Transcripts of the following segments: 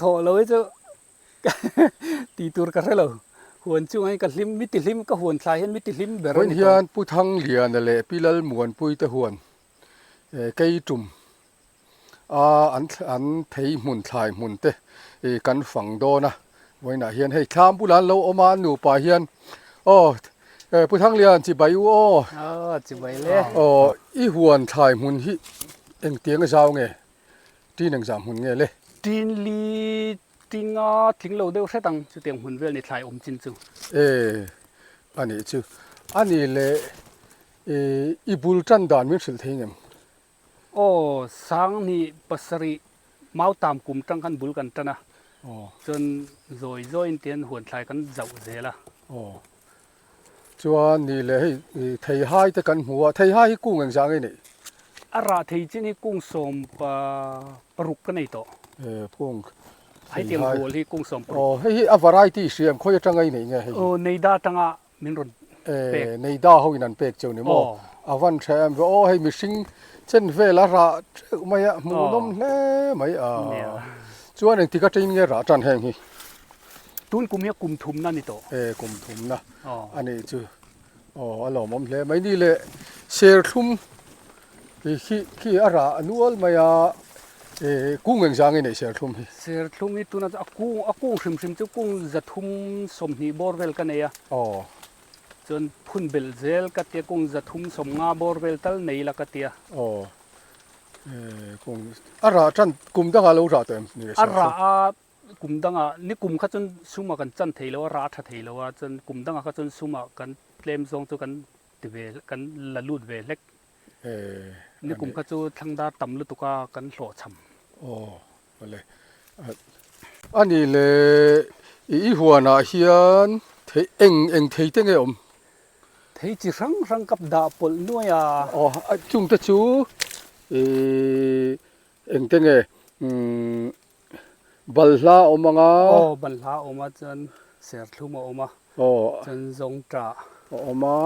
Thawh lo hi chu tih tur ka hre lo. Huan chungah hian ka hlim, mi ti hlim, ka huan thlai hian mi ti hlim ber a Vawiin ni tawh. hian Pu Thangliana leh Pi Lalmuanpui te huan kei tum a an an thei hmun thlai hmun te kan fang dawn a, vawiinah hian hei thlam bulah an lo awm a an nupa hian aw Pu Thanglian chibai u aw. Aw chibai le. Aw i huan thlai hmun hi engtiang a zau nge? Tin engzah hmun nge le? Tin li tinga tling lo deuh hret ang chutiang hmun vel ni thlai awm chin chu. E, a nih chu. A nih leh i i bul tan dan min hrilh thei ngem? Aw, Sanghnih pasarih Mautam kum tang khan bul kan tan a. Aw. Chuan zawi zawiin tihian huan thlai kan zauh zel a. Aw. Chuan ni leh hei theihai te kan hmu a, theihai hi kung engzah nge neih? A rah thei chin hi kung sawm paruk ka nei tawh. E kung Hei tiang rual hi kung 16. Aw hei hi a variety hria em khawi atanga i neih nge hei hi? Aw Neida atanga min rawn pek. E Neida ho in an pek cheu ni maw? A van tha em ve aw hei mihring chen vel a rah teuh mai a hmuhnawm hle mai a. Chuan engtik atangin nge rah tan heng hi? Tun kum hi a kum thumna a ni tawh. E, kum thumna a nih chu. Aw, a lawmawm hle mai. Ni leh serthlum khi khi a rah nual mai a, e, kung engzah nge neih serthlum hi? Serthlum hi tuna chu a kung a kung hrim hrim chu kung zathum 20 bawr vel ka nei a. Aw. Chuan phun belh zel ka tia kung 350 bawr vel tal nei la ka tia. Aw. E, kung a rah tan kum dangah lo rah tawh em ni serthlum? A rah a Kum dangah, ni kum kha chuan sumah kan chan thei lo a, rah a tha thei lo a, chuan kum dangah kha chuan sumah kan tlem zawng chu kan ti ve, kan la lut ve hlek. Ni kum kha chu thlangdar tam lutuk a kan hlawhchham. Aw, awle. A ni le, i huanah hian thei eng eng thei te nge awm? Thei chi hrang hrang kap dah pawlh nuai a. Aw, chungte chu i eng te nge? Balhla a awm ang a. Aw, balhla a awm a, chuan serthlum a awm a. Aw. Chuan zawngṭah. A awm a,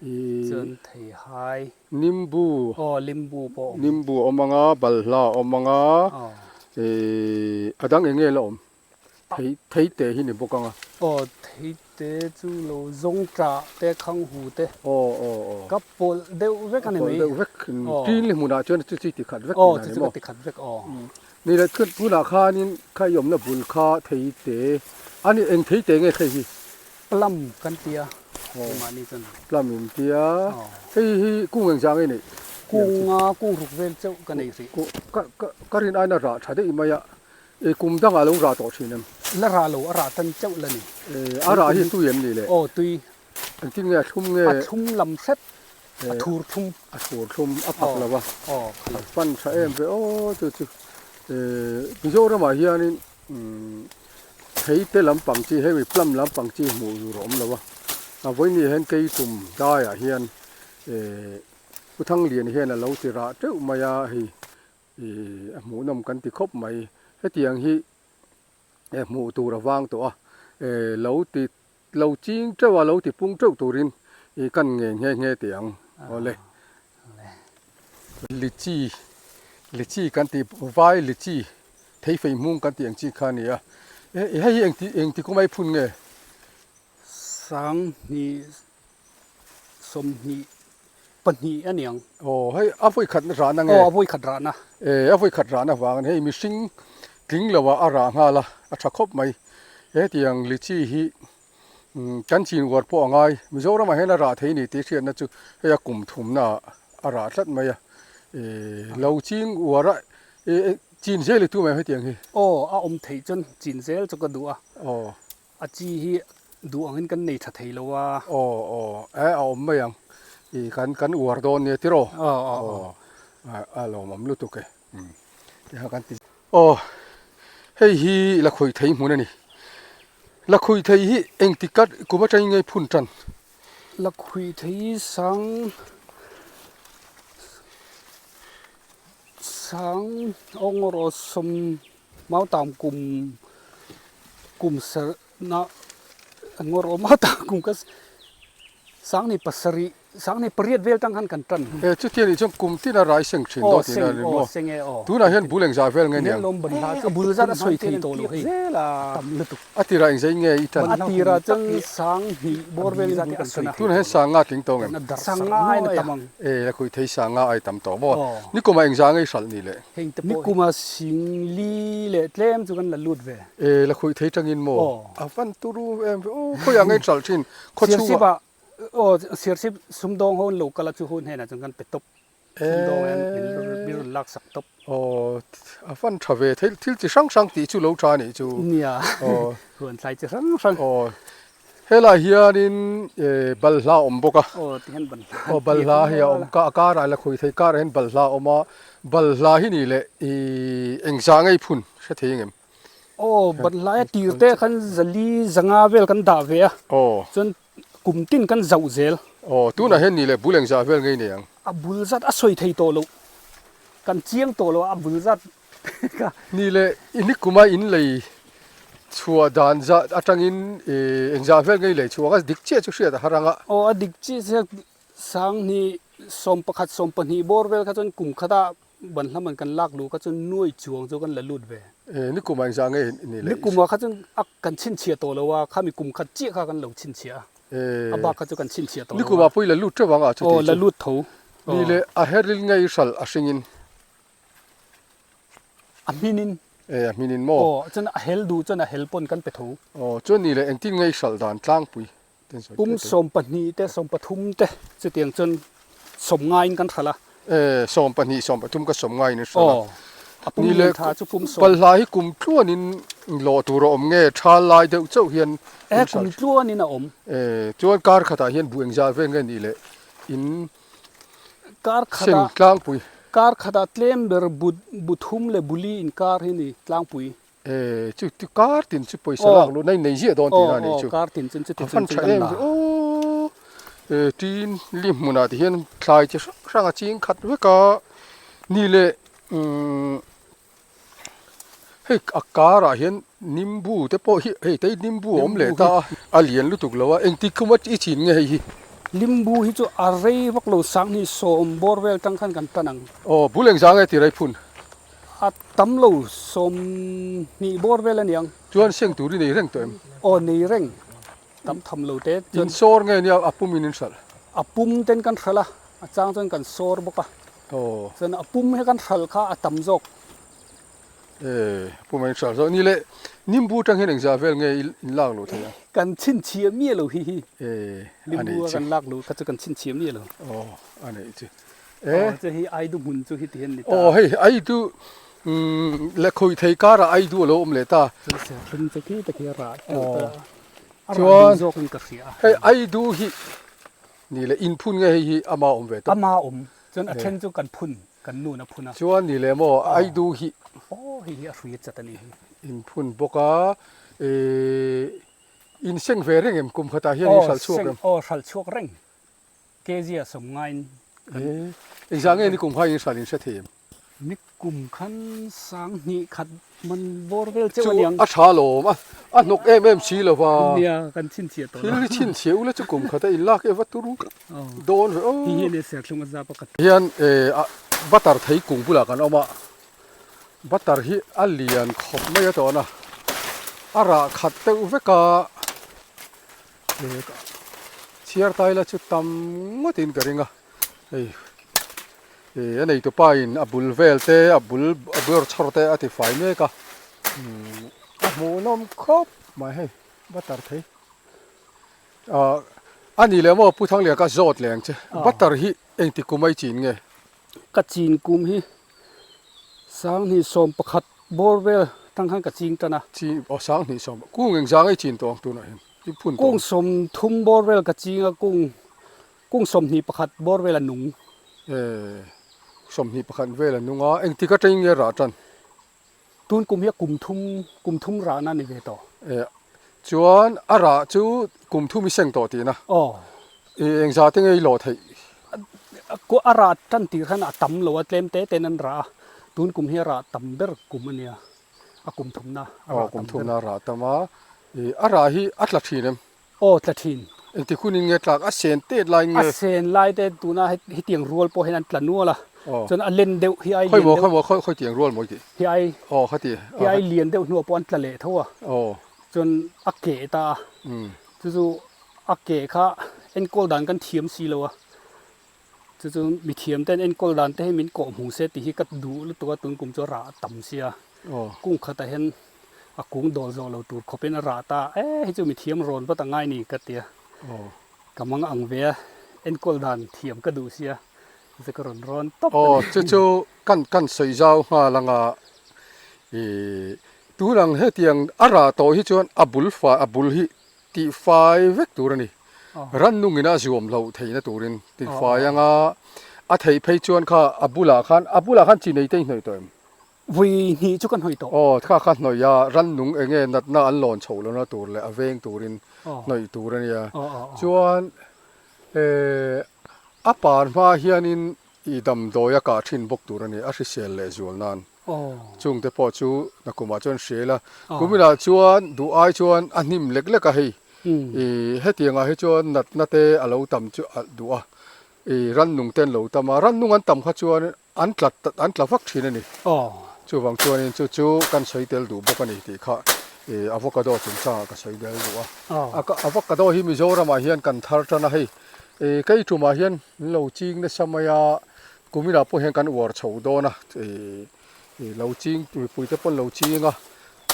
i. Chuan theihai. Nimbu. Aw, limbu pawh a awm. Nimbu a awm ang a, balhla a awm ang a. Aw. I a dang eng nge la awm? Thei theite hi ni bawk ang a. Aw, theite chu lo zawngṭah te, khanghu te. Aw, aw, aw. Ka pawlh deuh vek a ni mai. Pawlh deuh vek. Aw. Tin li hmunah chuan chu chi tikhat vek Aw, chu chu ka tikhat vek, aw. Ni leh chhut tunah khanin kha i awmna bul kha theite a ni, eng theite nge hei hi? Plum kan tia, keimahni chuan. Plum in tia, hei hi kung engzah nge neih? Kunga kung ruk vel chauh ka nei hrih. Ka ka ka rin aina rah tha daih mai a, e kum dangah lo rah tawh thin em? La rah lo, a rah tan chauh la ni. E a rah hi tui em ni le? Aw tui. Engtin nge a thlum nge? A thlum lam hret, a thur thlum. A thur thlum, a phak lo a. A pan tha em ve aw chu chu. Mizoramah hianin thei te lampang chi hemi plum lampang chi hmuh tur a awm lo a. A vawiin hian kei tum daiah hian Pu Thanglian hian a lo ti rah teuh mai a, hei a hmuhnawm kan ti khawp mai. Hetiang hi hmuh tur a vang tawh a, lo ti Lo ching teuh a, lo ti pung teuh turin i kan nge nghe nghe teh ang. Awle. Lichi, lichi kan tih, vai lichi, thei fei hmung kan tih ang chi kha a ni a. Hei hi engti engti kawng mai phun nge? 20 20 pahnih a ni ang. Aw, hei a vawi khat rahna nge? Aw, a vawi khat rahna. E, a vawi khat rahna vangin hei mihring tling lo ah a rah nghal a, a tha khawp mai. Hetiang lichi hi kan chin uar pawh a ngai. Mizoramah hian a rah thei ni tih hriatna chu hei a kum thumna ah a rah tlat mai a. E, lo ching uar a, e, chin zel i tum em hetiang hi? Aw, a awm theih chuan chin zel chu ka duh a. Aw. A chi hi duh angin kan nei tha thei lo a. Aw aw e a awm mai ang. I kan kan uar dawn nia tiraw? Aw aw aw. A lawmawm lutuk e. Umm tiang kan ti. Aw hei hi la khawih thei hmun a ni. La khawih thei hi engtik kat kum atangin nge phun tan? La khawih thei sang sang awng erawh sawm Mautam kum kum serh na ngawr awm a ta kum ka 2007 Sanghnih pariat vel tang khan kan tan. E chuti anih chuan kum tin a rai seng thin dawn tihna a ni maw? Aw seng e aw. Tunah hian bul engzah vel nge niang? A bul zat a sawi thei tawh lo hei a tam lutuk. A tirah engzah in nge i tan? A tirah chuan sanghnih bawr velin bul kan tan a. Tunah hian sanga tling tawh ngem? Sanga aiin a tam ang. E la khuih thei sanga ai tam tawh maw? Nikumah engzah nge i hralh ni le? Nikumah singli leh tlem chu kan la lut ve. E la khuih thei tangin maw? A van turu em ve aw khawiah nge i hralh thin? Khawchhungah. Aw Serchhip sumdawng ho an lo kal a chu hun hnenah chuan kan pe tawp sumdawng hian min min rawn lak sak tawp. Aw a fan tha ve thil thil chi hrang hrang tih chu lo tha anih chu. Nia huan thlai chi hrang hrang. Aw helai hianin balhla a awm bawk a. Aw tihian balhla. Aw balhla hi a awm ka a karah la khawi thei karah hian balhla a awm a balhla hi nih leh ih engzah ngei phun hre thei engem. Aw balhla a tir te khan zali zanga vel kan dah ve a. Aw. Chuan Kum tin kan zauh zel. Aw, tunah hian ni leh bul engzah vel ngei nei ang? A bul zat a sawi thei tawh loh. Kan chiang tawh lo a bul zat ka. Ni leh i ni kuma in lei chhuah dan zat atangin engzah vel ngei lei chhuah ang a dik chiah chu hriat a har ang a. Aw, a dik chiah chiah Sanghnih 11 12 bawr vel kha chuan kum khata Ban hlaman kan lak luh kha chuan nuai chuang chu kan la lut ve. E, nikum ah engzah nge ni leh? Nikum ah kha chuan a kan chhinchhiah tawh lo a, khami kum khat chiah kha kan lo chhinchhiah a. E, a bak kha chu kan chhinchhiah tawh lo a. Nikum ah pawh i la lut teuh ang a chuti chu? Aw, la lut tho. Ni leh a heril ngei hral a hringin. A hminin. E, a hminin maw? Aw, chuan a hel duh chuan a hel pawn kan pe tho. Aw, chuan ni leh engtin ngei hral dan tlangpui? Pum 12 te 13 te chutiang chuan sawm ngaiin kan hralh a. E, 12 13 ka sawm ngaiin i hralh a. Aw, a pum lian tha chu pum sawm. Palhla hi kum tluanin lawh tur a awm nge thal lai deuh chauh hian in hralh. E, kum tluanin a awm. E, chuan kar khatah hian buh engzah vel nge nih leh in Kar khatah seng tlangpui. Kar khatah tlem ber bu bu thum leh buli inkar hi ni tlangpui. E chu chu kar tin chu pawisa lak luh na in nei ziah dawn tihna a nih chu. Aw kar tin chu chuti A fan tha em ve aw. E tin li hmunah te hian thlai chi hrang hrang a ching khat vek a ni leh umm hei a karah hian nimbu te pawh hi hei te hi nimbu a awm leh ta a a lian lutuk lo a engtik khuma i chin nge hei hi. Limbu hi chu a rei vak lo sanghnih sawm bawr vel tang khan kan tan ang. Aw bul engzah nge tirei phun. A tam lo 20 bawr vel a niang. Chuan seng tur i nei reng tawh em? Aw nei reng. Tam tham lo te chuan. In sawr nge nia a pum in in hralh? A pum ten kan hralh a, a chang chuan kan sawr bawk a. Aw. Chuan a pum hi kan hralh kha a tam zawk. E, a pum a in hralh zawk. Ni leh nimbu atang hian engzah vel nge in lak luh theih a? Kan chhinchhiah miah lo hi hi. E, a nei chu. Nimbu a kan lak luh kha chu kan chhinchhiah miah lo. Aw, a nei chu. Eh. Aw, hei Aidu hmun chu heti hian ni ta. Aw, hei Aidu umm leh khawi thei karah Aidu a lo awm leh ta. Chuan serthlum chu khi tak hi a rah teuh ta. A rah Chuan ding zawkin ka hria a. Hei Aidu hi ni leh in phun nge hei hi ama awm ve tawp. Ama awm. Chuan a then chu kan phun, kan nun a phun a. Chuan ni leh maw Aidu hi. Aw, hei hi a hrui a chat a ni hi. In phun bawk a, eh in seng ve reng em kum khatah hian in hralh chhuak em? Aw, hralh chhuak reng. Kezia sawm ngaiin kan. Engzah nge nikum kha in hran in hre thei em? Nikum khan 2000 man bawr vel cheuh a niang. Chu a tha alawm a, a hnawk em em si lo va. Nia kan chhinchhiah tawh lo. Thil hi chhinchhiah ula chu kum khata in lak e va turu dawn ve aw. Hi hi nia serthlum a zap a ka. Hian butter thei kung bulah kan awm a, butter hi a lian khawp mai a tawhna, a rah khat deuh vek a. Chhiar tai la chu tam ngawt in ka ring a hei ih a neitu pa in a bul vel te a bul a bur chhawr te a ti fai mek a a hmuhnawm khawp mai hei butter thei ah a nih leh maw Pu Thanglian ka zawt leh ang che butter hi engti kum a i chin nge? Ka chin kum hi 2011 bawr vel tang khan ka ching tan a. Chi aw 20 sawm kung engzang a i chin tawh ang tunah hian i phun tawh. Kung 30 bawr vel ka ching a kung kung 21 bawr vel a nung. E 21 vel a nung a engtik atangin nge rah tan? Tun kum hi a kum thum kum thum rahna a ni ve tawh. E chuan a rah chu kum thum i seng tawh tihna. Aw. E engzah te nge i lawh theih? A rah tan tir khan a tam lo a tlem te ten an rah a tun kum hi a rah tam ber kum a nia a kum thumna a rah tam ber. Aw kum thumna a rah tam a e a rah hi a tla thin em? Aw tla thin. Engti hunin nge tlak a sen tet lai nge? A sen lai te tuna hetiang rual pawh hian an tla nual a, chuan a len deuh hi ai lian deuh. Khawi maw khawi maw khawi tiang rual maw i tih? Hi ai aw khati hi ai lian deuh hnuah pawh an tla leh tho a, chuan a keh ta a, chu chu a keh kha enkawl dan kan thiam si lo a, chu chu mithiam ten enkawl dan te hi min kawh hmu se tih hi ka duh lutuk a, tun kum chu a rah tam sia, kung khatah hian a kung dawl zawh lo tur khawpin a rah ta a, e hei chu mithiam rawn vat a ngai ni ka ti a, ka mang ang ve a, enkawl dan thiam ka duh sia, chu ka rawn rawn tawp a ni. Aw chu chu kan kan sawi zau nghal anga ih tun ang hetiang a rah tawh hi chuan a bul fai a bul hi tih fai vek tur a ni, rannung ina zuam loh theihna turin tih fai anga a theih phei chuan kha a bulah khan a bulah khan chi nei te i hnawih tawh em? Vui hnih chu ka hnawih tawh. Aw, kha kha hnawih a, rannung eng nge natna an lawn chhoh lohna tur leh a veng turin hnawih tur a nia. Chuan a par hma hianin i damdawi a kah thin bawk tur a ni, a hrisel leh zual nan. Chungte pawh chu nakumah chuan hrial a, kuminah chuan duh ai chuan a hnim lek lek a hei. I hetiangah hi chuan natna te a lo tam chu a duh a, i rannung te an lo tam a, rannung an tam kha chuan An tla an tla vak thin a ni. Chuvang chuanin chu chu kan sawi tel duh bawk a ni tih kha ih avocado chungchangah ka sawi tel duh a. Avocado hi Mizoramah hian kan thar tan a hei. Ih kei tumah hian an lo ching nasa mai a, kuminah pawh hian kan uar chho dawn a, ih ih lo ching mipui te pawn lo ching a,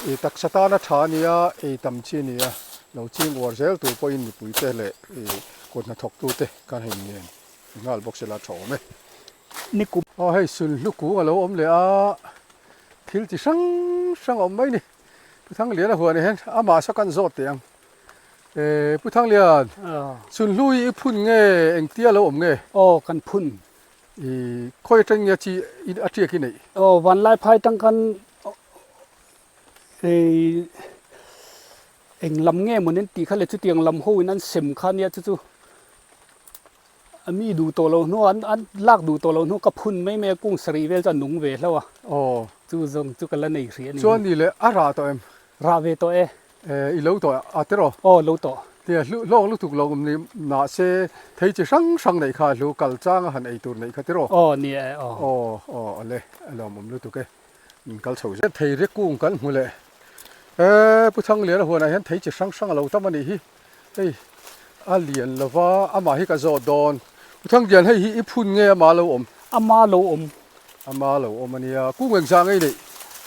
ih taksa tana tha a nia, ei tam chi a nia, lo ching uar zel tur pawhin mipui te leh ih kut hnathawktute kan hei nen nghal bawk sela tha awm e. Ni kum. Aw hei sulhnu kung a lo awm leh a, thil chi hrang hrang a awm mai ni. Pu Thanglian a huan ah hian amah saw kan zawt teh ang. Ehh Pu Thanglian, sulhnu hi i phun nge engtia lo awm nge? Aw kan phun. Ih khawi atang nge chi a tiak i neih? Aw Vanlaiphai tang khan ih eng lam nge maw nen tih kha le chutiang lam ho in an sem kha nia chu chu. A mi duh tawh lo hnu an an lak duh tawh lo hnu ka phun mai mai a kung sarih vel chu a nung ve hlauh a. Aw. Chu zawng chu ka la nei hrih a ni. Chuan ni leh a rah tawh em? Rah ve tawh e. E i lo tawh a tiraw? Aw lo tawh. Tia hlu hlawk lutuk lo awm ni mah se thei chi hrang hrang neih kha hlu kal changa han ei tur neih kha tiraw? Aw ni e aw. Aw aw ale a lawmawm lutuk e. Min kal chho zel. Thei ri kung kan hmu leh e Pu Thangliana huanah hian thei chi hrang hrang a lo tam a nih hi. Hei a lian lo va, amah hi ka zawt dawn. U Thanglian hei hi i phun nge ama lo awm? Ama lo awm. Ama lo awm a nia. Kung engzah ngei neih?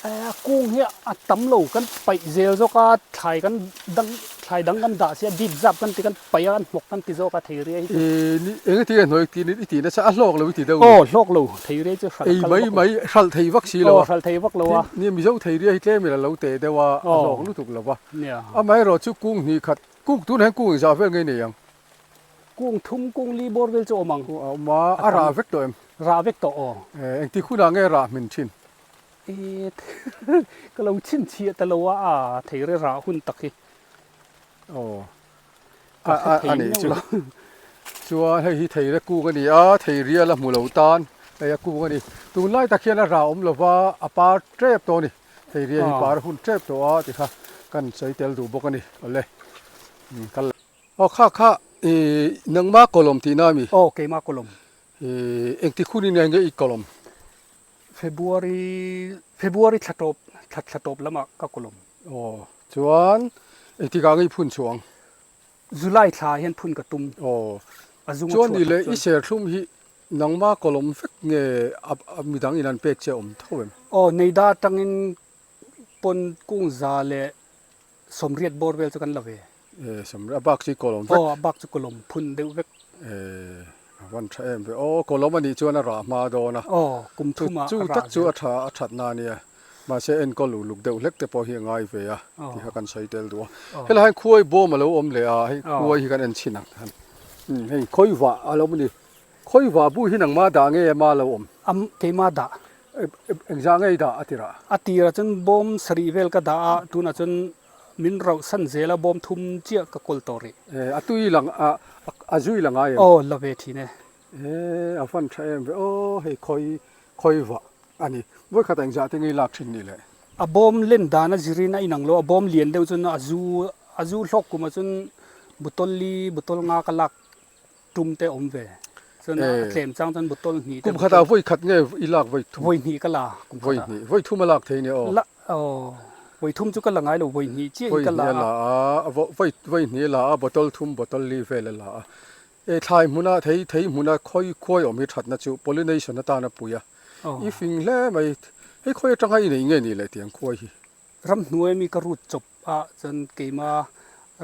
A kung hi a tam lo, kan paih zel zawk a, thlai kan dang thlai dang kan dah sia, dip zap kan ti kan paih a, kan hmawk kan ti zawk a thei riai hi chu. Eng ati nge hnuai ti i tih nasa a hlawk lo i ti deuh ni? Aw hlawk lo, thei riai chu hralh kal vak lo. Ei mai mai hralh thei vak si lo a. Aw hralh thei vak lo a. Nia Mizo thei riai hi tlem in a lo teh deuh a, a hlawk lutuk lo va. Nia. Amaherawh chu kung hnih khat, kung tunah hian kung engzah vel ngei nei ang? Kung thum, kung li bawr vel chu a awm ang. Kung a awm a, a rah vek tawh em? Rah vek tawh aw. Engtik hunah nge rah hmin thin? E, ka lo chhinchhiah ta lo a, a thei re rah hun tak hi. Aw, a a a nih chu. Chuan hei hi thei re kung a ni a, thei rial a hmu lo tan hei a kung a ni. Tunlai tak hian a rah awm lo va, a par tep tawh a ni. Thei rial hi par hun tep tawh a ti kha kan sawi tel duh bawk a ni. Awle, kal leh. Aw kha kha i nangma kawlawm tihna a mi? Aw keima kawlawm. I engtik hun in nge i kawlawm? February February thla tawp thla thla tawp lamah ka kawlawm. Aw chuan engtik ah nge i phun chhuah ang? July thla ah hian phun ka tum. Aw A zung a chuan chhuah ni that leh i chuan. serthlum hi nangma kawlawm vek nge a midang in an pek che awm tho em? Aw Neida atangin pawn kung za leh sawmriat bawr vel chu kan la ve. E sawmriat a bak chu i kawlawm vek. Aw a bak chu kawlawm phun deuh vek. E a van tha em ve aw kawlawm a nih chuan a rah hma dawn a. Aw kum thum ah a chu rah tak chu zel. a tha a that na a nia mahse enkawl uluk deuh hlek te pawh hi a ngai ve a tih kha kan sawi tel duh a. Helai hian khuai bawm a lo awm leh a hei khuai hi kan en chhin ang hei khawi vah a lo awm a ni. Khawi vah bu hi nangmah dah nge ama lo awm? Am keimah dah. Engzah nge i dah a tirah? A tirah chuan bawm sarih vel ka dah a tunah chuan Min rauh san zel a bawm thum chiah ka kawl tawh rih. E, a tui lang a, a zui la ngai em? Aw, la ve thin e. E, a van tha em ve aw, hei khawi, khawi vah a ni. Vawikhat engzah te ngei lak thin ni le? A bawm len dan a zirin a inang lo, a bawm lian deuh chuan a zu, a zu hlawk kumah chuan Bottle li bottle nga ka lak tum te awm ve. Chuan a tlem chang chuan bottle hnih te Kum khatah vawi khat nge i lak vawi thum? Vawi hnih ka la kum khatah. Vawi hnih, vawi thum a lak thei nia aw. La aw, vawi thum chu ka la ngai lo, vawi hnih chiah hi ka la a. Vawi hnih a la a, vawi vawi hnih a la a, bottle thum bottle li vel a la a. E thlai hmuna thei thei hmuna khawi khuai awm hi thatna chu pollination atan a pui a. I fing hle mai, hei khawi atanga i nei nge ni leh tiang khuai hi? Ramhnuai mi ka rut chawp a chuan keima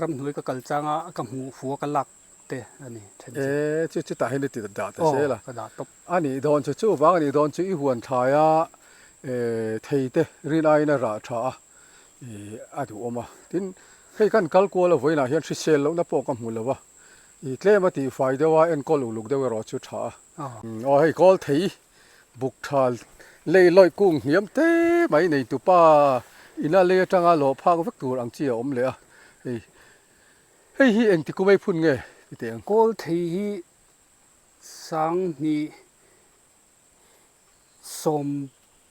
ramhnuai ka kal changa ka hmuh fu a ka lak te a ni then chu. E chu chutah hian i ti dah ta zel a. Aw ka dah tawp. A nih dawn chu chuvang a nih dawn chu i huan thlai a e thei te rin aiin a rah tha a i a duhawm a. Tin hei kan kal kual a vawiinah hian hrisel lohna pawh ka hmu lo a i tlem a tihfai deuh a enkawl uluk deuh erawh chu tha a. Aw hei kawl thei Buk tha lei lawih kung hniam te mai nei tupa ina lei atanga lawh phak vek tur ang chi a awm leh a, hei hei hi engti kumei phun nge ti teh ang. Kawl thei hi 20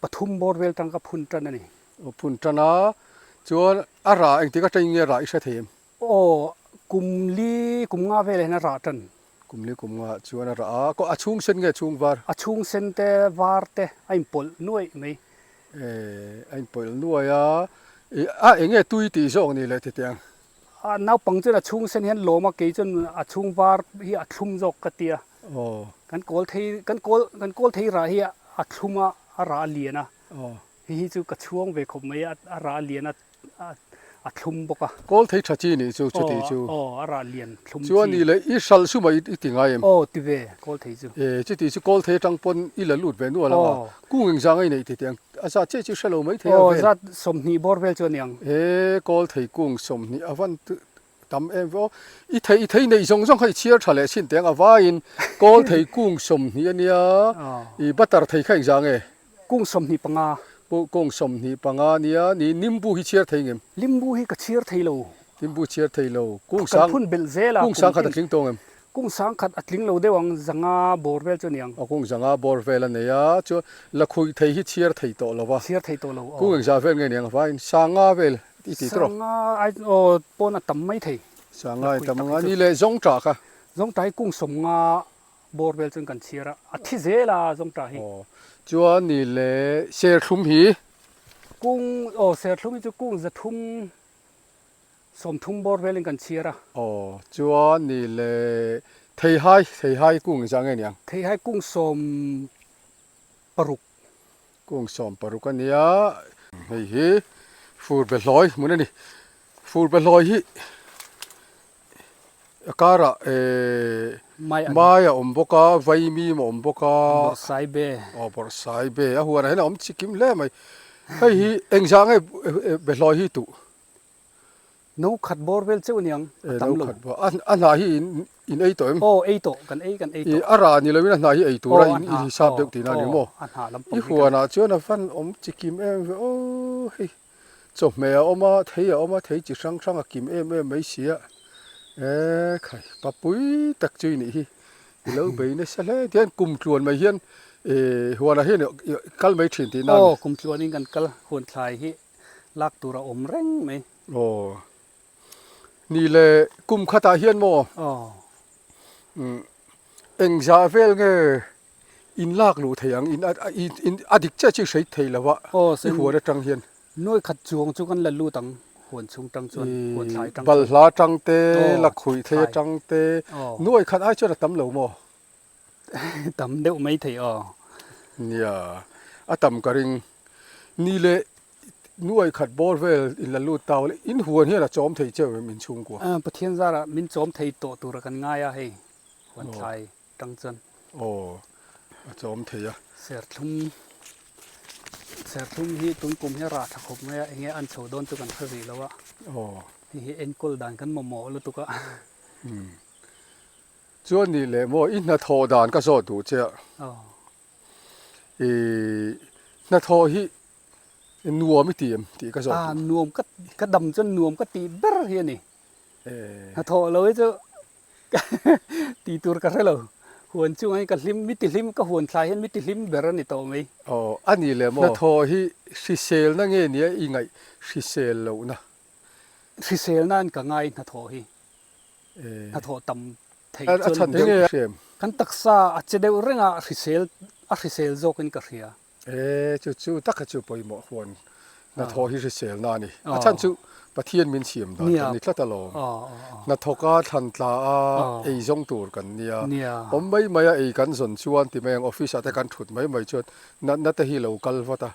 13 bawr vel tang ka phun tan a ni. Aw phun tan a, chuan a rah engtik atangin nge rah i hre thei em? Aw, kum li kum nga velah hian a rah tan. Kum li kum nga chuan a rah a, a chhung sen nge chhung var? A chhung sen te var te a inpawlh nuaih mai. E, a inpawlh nuaih a, i a eng nge tui tih zawk ni leh titi ang? A naupang chuan a chhung sen hian lawm a, kei chuan a chhung var hi a thlum zawk ka ti a. Aw. Kan kawl thei, kan kawl, kan kawl thei rah hi a thlum a, a rah a lian a. Aw. Hei hi chu ka chhuang ve khawp mai a, a rah lian a, a thlum bawk a. Kawl thei tha chi nih chu chuti chu. Aw, a rah lian thlum chi. Chuan nih leh i hralh suma i ti ngai em? Aw, ti ve, kawl thei chu. E, chuti chu kawl thei atang pawn i la lut ve nual ang a, kung eng zang a i neih titi ang, a zat chiah chu hre lo mai thei a vel. Aw, zat 20 bawr vel chu a ni ang. E, kawl thei kung 20 a van tam em ve aw. I thei i thei neih zawng zawng kha i chhiar tha leh chin teng a vaiin kawl thei kung 20 a nia, i butter thei kha engzah nge? Kung 25. Kung 25 a nia, ni nimbu hi chhiar thei ngem? Limbu hi ka chhiar thei lo. Limbu chhiar thei lo. Kung sang Kan phun belh zel a. Kung sang khat a tling tawng em? Kung sang khat a tling lo deuh ang, zanga bawr vel chu a ni ang. Aw kung zanga bawr vel a nei a, chuan lakhuih thei hi chhiar thei tawh lo va. Chhiar thei tawh lo, aw. Kung engzah vel nge ni ang a vaiin sanga vel. I ti tawh. Sanga ai aw pawn a tam mai thei. Sanga ai tam anga ni leh zawngṭah kha. Zawngṭah hi kung 50 bawr vel chuan kan chhiar a, a thi zel a zawngṭah hi. Aw chuan ni leh serthlum hi. Kung aw serthlum hi chu kung 300 30 bawr velin kan chhiar a. Aw chuan ni leh theihai theihai kung engzah nge niang? Theihai kung 16. Kung 16 a nia, hei hi fur be hlawi hmun a ni. Fur be hlawi hi a karah eh mai a awm bawk a, vaimim a awm bawk a. Bawrhsai be. Aw bawrhsai be a huanah hian a awm chikim hle mai. Hei hi engzah nge be hlawi hi tuh? No khat bawr vel cheuh aniang, a tam lo. No khat bawr, a hnah hi in in ei tawh em? Aw ei tawh, kan ei kan ei tawh. A rah ni loin a hnah hi ei tura in in hisap deuh tihna a ni maw? A hnah lampang hi kan. I huanah chuan a van awm chi kim em ve aw hei chawhmeh a awm a, thei a awm a, thei chi hrang hrang a kim em em mai si a, e khai papui tak chu i nih hi, i lo bei nasa hle tihian kum tluan mai hian e huanah hian i kal mai thin tihna a ni. Aw kum tluanin kan kal huan thlai hi lak tur a awm reng mai. Aw. Ni le kum khatah hian maw? Aw. Umm engzah vel nge in lak luh thei ang in in a dik chiah chiah hrei thei lo a i huan atang hian. Nuai khat chuang chu kan la lut ang huan chhung tang chuan huan thlai tang chuan. Balhla tang te lakhuih thei atang te nuai khat ai chuan a tam lo maw? Tam deuh mai thei aw. Nia, a tam ka ring. Ni leh nuai khat bawr vel in la lut tau le in huan hian a chawm thei cheu em in chhungkua? Pathian zarah min chawm thei tawh tura kan ngai a hei, huan thlai tang chuan. Aw, a chawm thei a. Serthlum, serthlum hi tun kum hi a rah tha khawp mai a, enge an chho dawn chu kan hre rih lo a. Aw. Hei hi enkawl dan kan mamawh lutuk a. Umm. Chuan nih leh maw i hnathawh dan ka zawt duh che a. I hnathawh hi nuam i ti em tih ka zawt duh. Nuam ka ka dam chuan nuam ka tih ber hi a ni. Hnathawh lo hi chu tih tur ka hre lo. Huan chungah hian ka hlim mi ti hlim ka huan thlai hian mi ti hlim ber a ni tawh mai. Aw a nih leh maw hnathawh hi hriselna nge nia i ngaih hrisel lohna? Hriselnain ka ngai hnathawh hi. Hnathawh tam theih chuan kan taksa a che deuh reng a, hrisel a hrisel zawkin ka hria. E, chu chu taka chu pawimawh huan hnathawh hi hriselna a ni. A chhan chu Pathian min siam dan kan ni tlat alawm. Hnathawka thlan tla a ei zawng tur kan nia. Awm mai mai a ei kan zawn chuan ti mai ang office ah te kan thut mai mai chuan natna te hi lo kal vat a.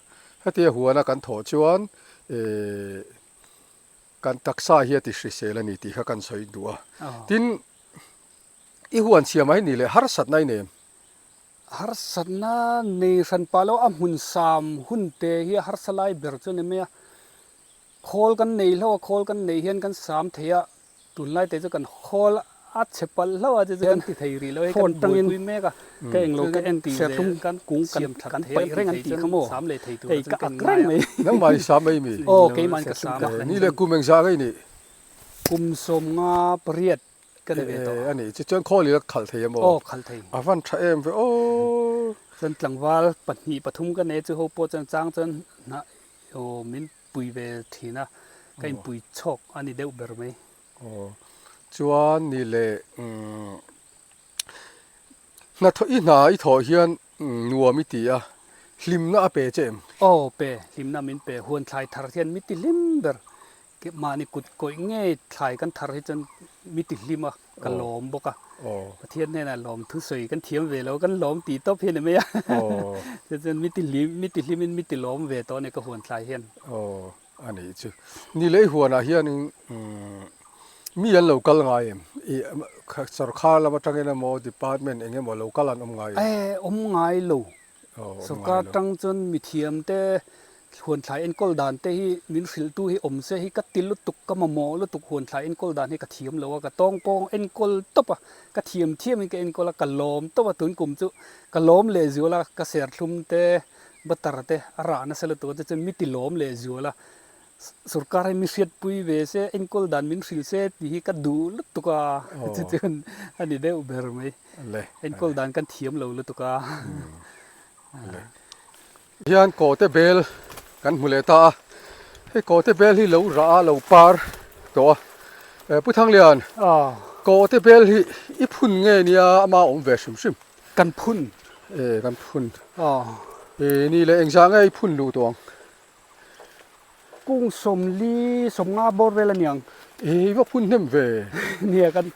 Hetia huana kan thawh chuan e kan taksa hi a ti hrisel a ni tih kha kan sawi duh a. Tin, i huan siam ah hi ni leh harsatna i nei em? Harsatna nei hran pah lo a hmun sam hun te hi a harsa lai ber chu a ni mai a, khawl kan nei hlauh a, khawl kan nei hian kan sam thei a, tunlai te chu kan khawl a chhe palh hlauh a, chu chu kan ti thei rih lo hei kan buaipui mek a, ka englo ka en ti zel kan kung kan kan paih reng an tih kha maw, hei ka ak reng mai. Nangmah i sam ei mi? Aw keimah in ka sam a. Ni le kum engzah ngei nih? Kum 58. Ka ni ve tawh. A nih chu chuan khawl i la khalh thei em aw? Aw khalh thei. A van tha em ve aw. Chuan tlangval pahnih pathum ka nei chu ho pawh chuan chang chuan hnah aw min pui ve thin a, ka inpui chhawk a ni deuh ber mai. Aw chuan ni leh umm hnathawh i hna i thawh hian nuam i ti a, hlimna a pe che em? Aw pe, hlimna min pe. Huan thlai thar hian mi ti hlim ber. Mahni kut kawih ngei thlai kan thar hi chuan mi ti hlim a, ka lawm bawk a. Pathian hnenah lawm thusawi kan thiam ve lo, kan lawm tih tawp hi a ni mai a. Chu chuan mi ti hlim, mi ti hlimin mi ti lawm ve tawh a ni ka huan thlai hian. Aw, a nih chu. Ni lei huanah hianin mi an lo kal ngai em? I sorkar lam atangin emaw department eng emaw lo kal an awm ngai em? E, awm ngai lo. Sorkar tang chuan mithiamte huanthlai enkawl dan te hi min hrilhtu hi awm se hi ka ti lutuk, ka mamawh lutuk huanthlai enkawl dan hi ka thiam lo a, ka tawng pawng enkawl tawp a, ka thiam thiamin ka enkawl a, ka lawm tawp a, tun kum chu ka lawm leh zual a, ka serthlum te butter te a rah nasa lutuk a, chu chuan mi ti lawm leh zual a, sorkar hi mi hriatpui ve se, enkawl dan min hrilh se tih hi ka duh lutuk a, chu chuan a ni deuh ber mai. Enkawl dan kan thiam lo lutuk a. Hian kawte bel kan hmu leh ta a, hei kawte bel hi lo rah a lo par tawh a, Pu Thanglian kawte bel hi i phun nge nia ama awm ve hrim hrim? Kan phun. E kan phun. E ni leh engzah nge i phun luh tawh ang? Kung 40 50 bawr vel a niang. I va phun hnem ve. Nia kan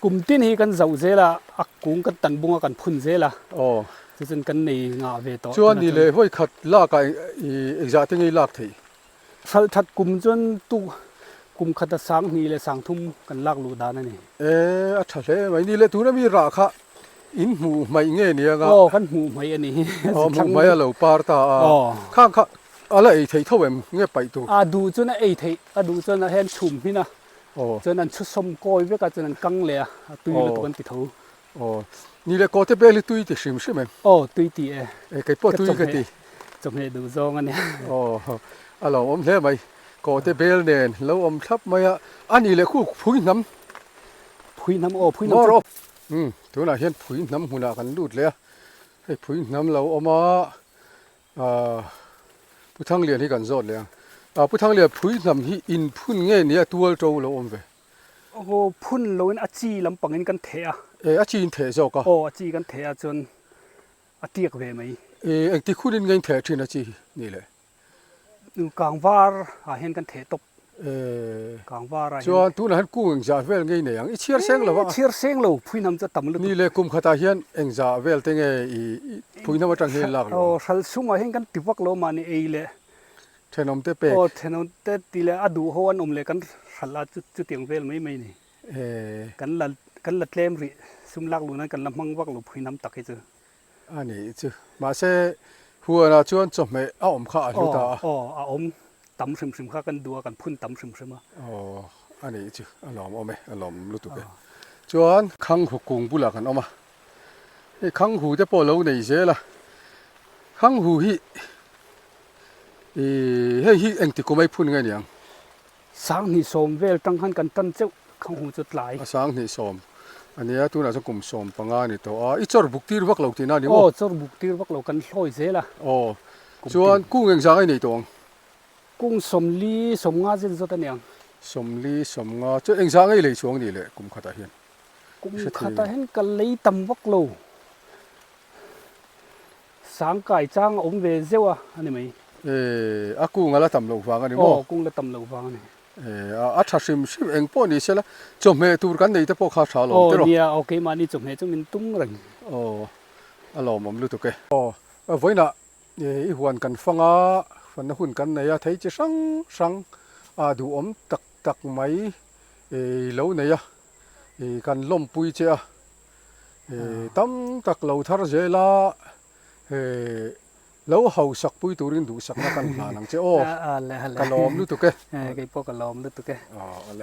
kum tin hi kan zoh zel a, a kung kan tan bung a kan phun zel a. Aw. Chu chuan kan nei ngah ve tawh. Chuan ni leh vawi khat lak ah i engzah te nge i lak theih? Hralh that kum chuan tu kum khat a 2000 leh 3000 kan lak luh dan a ni. E a tha hle mai. Ni leh tuna mi rah kha in hmuh hmaih nge nia nga? Aw kan hmuh hmaih a ni. Aw hmuh hmaih a lo par ta a. Aw. Khang kha A la ei theih tho em? Nge paih tur? A duh chuan a ei theih, a duh chuan a hian chhum hmin a, chuan an chhu sawm kawi vek a, chuan an kang leh a, a tui lutuk an ti tho. Aw, ni leh kawte bel hi tui ti hrim hrim em? Aw, tui ti e. E, kei pawh tui ka ti. Chawhmeh duh zawng a nia. Aw, a lo awm hle mai. Kawte bel nen lo awm thlap mai a, a ni leh khu phui hnam. Phui hnam, aw phui hnam chu. Umm, tunah hian phui hnam hmunah kan lut leh a, hei phui hnam lo awm a. Ahh Pu Thanglian hi kan zawt leh ang. Ahh Pu Thanglian phui hnam hi in phun nge ni a tual to lo awm ve? Aw phun lo in a chi lampang in kan theh a. E a chi in theh zawk a. Aw a chi kan theh a chuan a tiak ve mai. E engtik hun in nge in theh thin a chi hi ni le? Kangvar ah hian kan theh tawp. E Kangvar ah hian. Chuan tunah hian kung engzah vel ngei nei ang? I chhiar seng lo a. E chhiar seng lo, phuihnam chu a tam lutuk. Ni le kum khatah hian engzah vel te nge i phuihnam atang hian lak lo ang? Aw hral chhungah hian kan ti vak lo mahni ei leh. Thenawm te pek. Aw thenawm te ti leh a duh ho an awm leh kan hral a chutiang vel mai mai ni. E. Kan la kan la tlem rih sum lak luh nan kan la hmang vak lo phuihnam tak hi chu. A nih chu. Mahse, huanah chuan chawhmeh a awm kha a hlu ta a. Aw, aw, a awm tam hrim hrim kha kan duh a, kan phun tam hrim hrim a. Aw, a nih chu. A lawmawm e, a lawmawm lutuk e. Chuan Khanghu kung bulah kan awm a. Hei Khanghu te pawh lo nei zel a. Khanghu hi ih hei hi engti kum ei phun nge niang? 2010 vel tang khan kan tan cheuh Khanghu chu tlai. A 2010 a nia, tunah chuan kum 15 a ni tawh a, i chawr buk tir vak lo tihna a ni maw? Aw, chawr buk tir vak lo, kan hlawi zel a. Aw, chuan kung engzah nge nei tawh ang? Kung 40, 50 zet zawt a ni ang. 40 50 chu engzah ngei lei chuang ni le kum khatah hian? Kum khatah hian ka lei tam vak lo. Sangkai chang a awm ve zeuh a a ni mai. E, a kung a la tam loh vang a ni maw? Aw, kung la tam loh vang a ni. E, a tha hrim hrim eng pawh ni sela, chawhmeh tur kan nei te pawh kha a tha alawm tiraw? Aw nia, aw keimahni chawhmeh chu min tum reng. Aw, a lawmawm lutuk e. Aw, vawiinah i huan kan fang a, fanna hun kan nei a, thei chi hrang hrang a duhawm tak tak mai i lo nei a, kan lawmpui che a. Tam tak lo thar zel a, lo hausak pui turin duhsakna kan hlan ang che aw. Ka lawm lutuk e. Kei pawh ka lawm lutuk e. Aw ale.